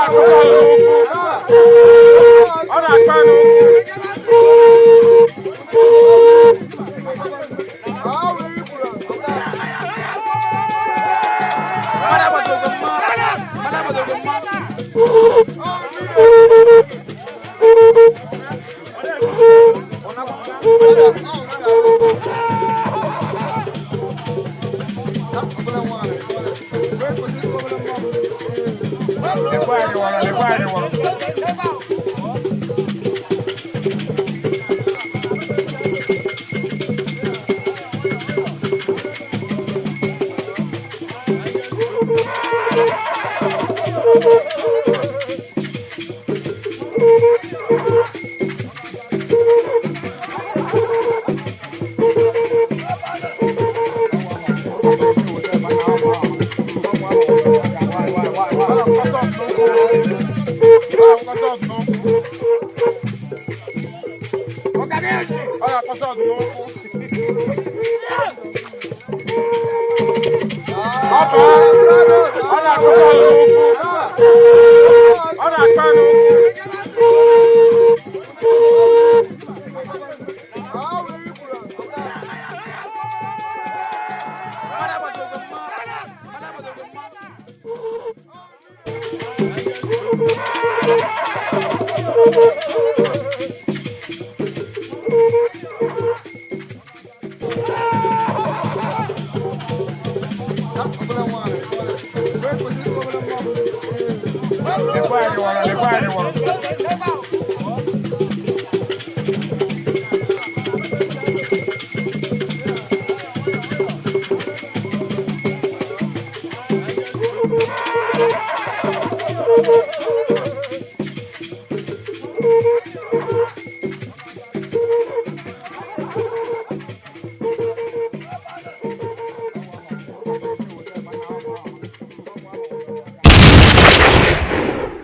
Na-akụkọ n'ụkwụ. Ọ na-akpa n'ụkwụ. Mmadụ agbadogo mma. Mmadụ agbadogo mma. Lekwa anyị wara, lekwa anyị wara. Ọ na-akpọta ọsụ n'ụkwụ. Ọ na-akpọta ọsụ n'ụkwụ. Ọ na-akpọta ọsụ n'ụkwụ. Ọ baa. Ọ na-akpọta ọsụ n'ụkwụ. Ọ na-akpa n'ụkwụ. Mmadụ agbadogo mma. Mmadụ agbadogo mma. Lekwa anyị wara, lekwa anyị wara.